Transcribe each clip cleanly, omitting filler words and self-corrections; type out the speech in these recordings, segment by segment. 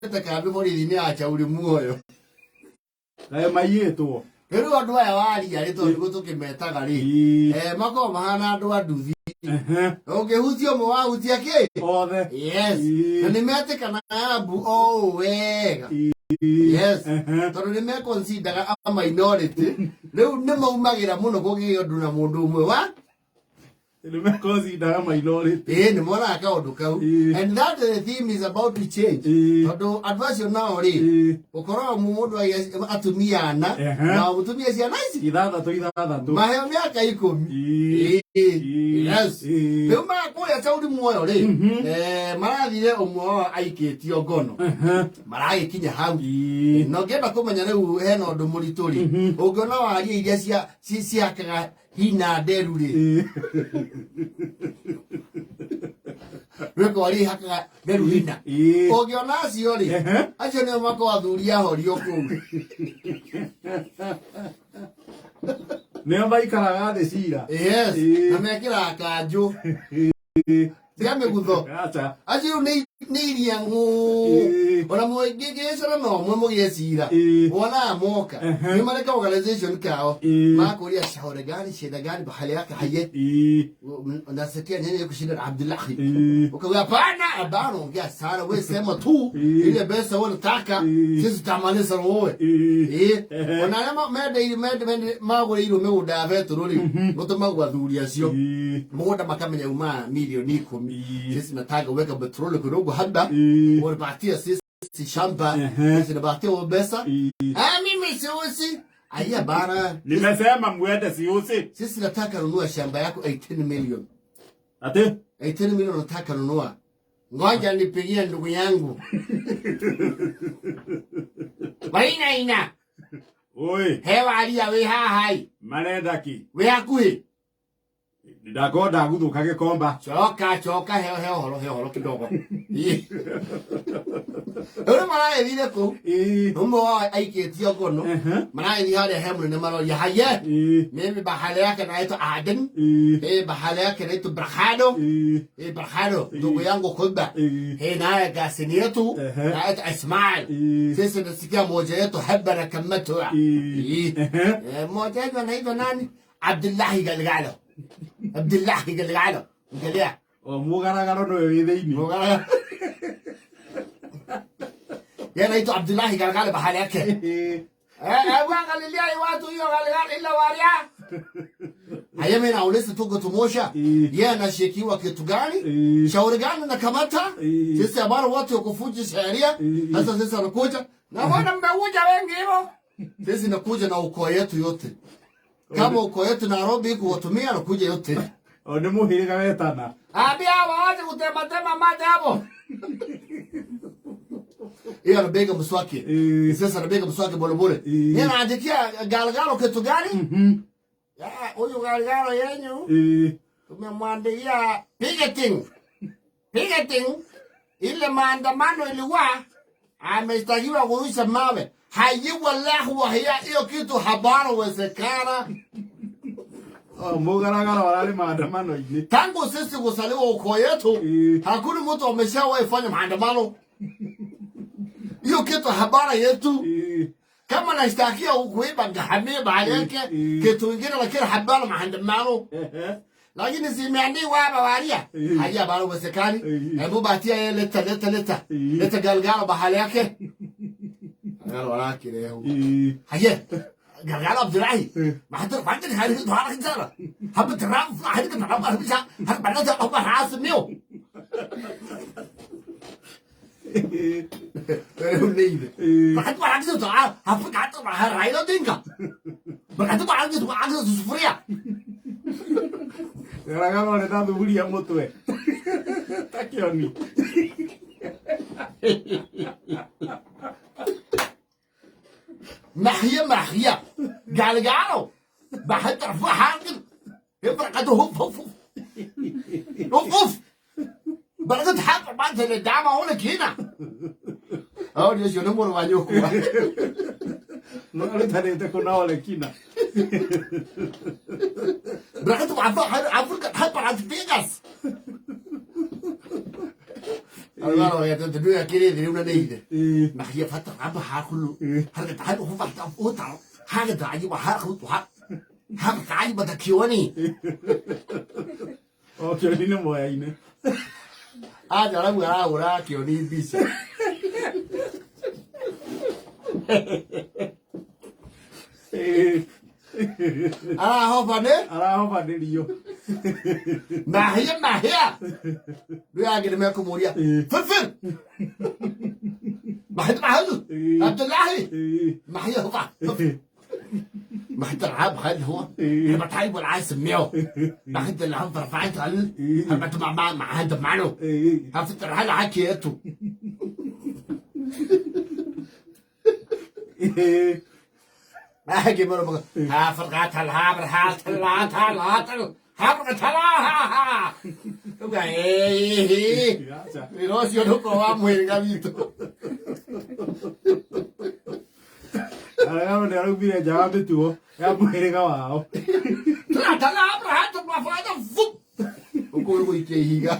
Ta kambi borithi nĩ achauri muoyo. Kaĩ maiyĩtwo. Rĩu andũ aya waria rĩ, tondũ nĩguo tũkĩmetaga rĩ, makoragwo mahana andũ a nduthi. Ũngĩhutia ũmwe wahutia kĩ? Othe. Yes. Na nĩ metĩkanaga mbu o ũũ wega. Yes. Tondũ nĩ mekonsidaga a minority. Rĩu nĩ maumagĩra mũno kũngĩgĩa ũndũ na mũndũ ũmwe wa Nĩmekonsidaga minority. Ĩĩ, nĩ monaga kaũndũ kau. And that the theme is about to change. Tondũ andũ acio nao rĩ, ũkoragwo mũndũ agĩa atumia ana, na mũtumia ciana ici ithathatũ ithathatũ. Maheo mĩaka 10. Yes. Rĩu kũrĩa Saudi muoyo rĩ, marathire ũmwe wao aikĩtio ngono. Maragĩkinya hau. Na ũngĩenda kũmenya rĩu hena ũndũ mũritũ rĩ, ũngĩona waria iria ciakaga hina nderu rĩ, rwĩko waria ihakaga nderu hina. Ũngĩona acio rĩ, acio nĩo makoragwo athuri ahorio kũu. Nĩo maikaraga thĩ cira. Yes. Na mekĩraga kanjũ cia mĩgutho. Aca. Acio rĩu nĩ iria ng'ũ. Ona mũngĩgĩcana na ũmwe mũgĩe cira, wonaga moka nĩ mareka organization kao. Makũria shauri gani, shida gani, bahali yake haye. Nasikia nyenye kushinda na Abdullahi. Ukaambia hapana, hapana, ongea sana wewe, sema tu ile pesa wewe unataka, sisi tutamaliza na wewe. Ona arĩa mendeire magũrĩirwo mĩgũnda ya betũrũ rĩ, gũtũmagwo athuri acio mũgũnda makamenya uma milioni 10. Sisi nataka weka petroli kidogo hapa, wanipatia sisi shamba, sisi napatia wewe pesa. Ah, mimi siuzi. Aya bana. Nimesema muende siuzi. Sisi nataka nunua shamba yako 18 million. Ati? 18 million nataka nunua. Ngoja nipigie ndugu yangu. Waina ina. Oi. Hewa alia we hahai. Marenda ki? We hakuhi. Ndakorwo ndaguthuka gĩkomba. Choka choka, heo heo horo heo horo kidogo. Rĩu maragĩthire kũu. Ũmwe wao aikĩtio ngono. Maragĩthiĩ harĩa he mũnene maroria haye. Mimi bahali yake naitwa Aden. Bahali yake naitwa Brahado. Brahado ndugu yangu kubwa. Naye gasini yetu naitwa Ismail. Sisi nasikia mmoja yetu haba na kamatu. Mmoja yetu anaitwa nani? Abdullahi Galgalo. Abdullahi Galgalo. Angalia. O mũgaragaro nĩwe wĩ thĩinĩ. Mũgaragaro. Yeye anaitwa Abdullahi Galgalo bahali yake. Hebu angalilia hii watu hiyo Galgalo ila waria. Haya mimi nauliza tu kutumosha. Yeye anashikiwa kitu gani? Shauri gani na kamata? Sisi habari watu wa kufuji sheria. Sasa sisi anakuja. Na mbona mmekuja wengi hivyo? Sisi nakuja na ukoo yetu yote. Kama ukoo yetu Nairobi kuwatumia nakuja yote. O nĩ mũhĩrĩga wetana. Ambia waache kutema tema mate hapo. Yeye anapiga mswaki. Sasa anapiga mswaki pole pole. Yeye anaandikia Galgalo kitu gani? Ya, huyu Galgalo yenyu. Tumemwandikia picketing. Picketing ile maandamano ilikuwa ameshtakiwa kurusha mawe. Hayi wallahi wa hiya hiyo kitu habara wezekana. Oh, mũgaragaro wararĩ maandamano-inĩ. Tangu sisi kuzaliwa ukoo yetu, hakuna mtu ameshawahi fanya maandamano. Hiyo kitu habara yetu. Kama nashtakia kuiba ngahamia bahali yake, kitu kingine lakini habara maandamano. Lakini zimeandikwa hapa waria. Haya habara uwezekani. Hebu batia yeye leta leta leta. Leta Galgalo bahali yake. Galgalo walaki leo. Haya. Galgalo Abdullahi. ما حد ما عندك هذه ظهرك زara. حبة الرام هذيك الرام هذيك بعدها هم حاسب ميو. ما حد ما عندك تعال هفك عطوا مع رايلا دينكا. ما حد ما عندك عندك سفرية. Galgalo arĩ na thuburia mũtwe. Ta kĩoni. محيا محيا قال ما حد رفع حاجة يفرق هف هف هف هف بعد تحط بعد الدعم اقول لك هنا اقول يا شنو مر وانيوكو No arutanĩte kũna ole kina. براحتهم عارفين حب على فيجاس. Arugaro ndu akiri thiri una nĩ ithe. Mahia fata aba hakulu. Harga tahalu hufa uta. Haga taji wa haku ha. Haga taji batakioni. O Kĩoni nĩ moya-inĩ. Aja arauga arahũra Kĩoni mbica. Arahoba nĩ? Arahobanĩrio. Mahia mahia. Rĩu angĩ nĩ mekũmũria. Fifir. Mahia mahia. Abdullahi. Mahia hufa. ما انت العاب خالد هو انا بتعيب ولا عايز سميه ما انت اللي هنفر رفعت على ما انت مع مع مع انت معنا هفت الحاجه حكيته اجي مرة هافرغات الهابر هات الهات الهات هابر ها ها Arĩa nĩ araumire nja wa mĩtugo ya mũhĩrĩga wao. Ũkũrĩ gũikia ihiga.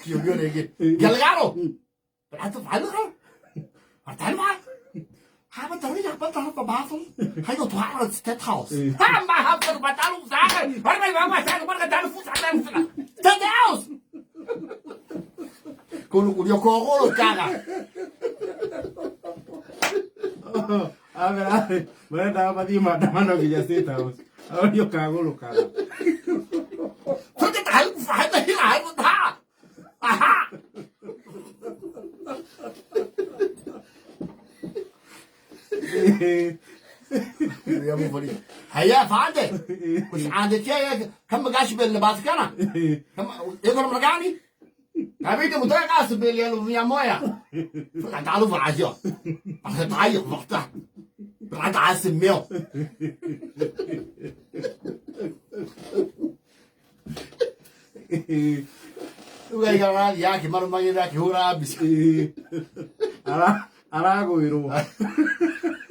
Kiũrio rĩngĩ. Galgaro. Marendaga mathiĩ maandamano nginya State House. Arorio kagũrũkaga. يا ابو فريد هيا فعندك مش عندك يا كم قاش بالباسكنا كم يقدر مرجعني حبيبي متاع باليا يا مويا تعالوا في العشاء تعيط وقتها بعد عاصم ميو yake marumagĩrĩra akĩhũra mbica Aragwĩrwo.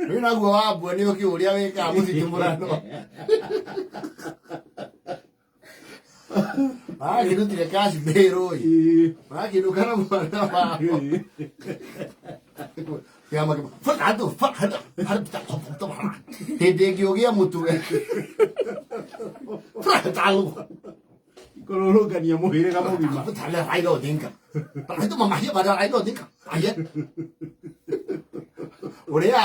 Rĩu naguo wambua nĩ ũkĩũria wĩkaga mũthitimũrano. Marakĩrutire cash bail ĩ. Marakĩinũka na mwana wao. Hĩndĩ ĩngĩ ũgĩa mũtwe. Kũrũrũngania mũhĩrĩga mũgima. Raila Odinga. Raila Odinga. Ũrĩa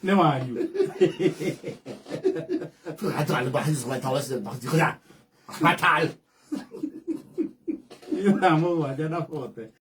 nĩ wanyu. Thaa mũgwanja na bote.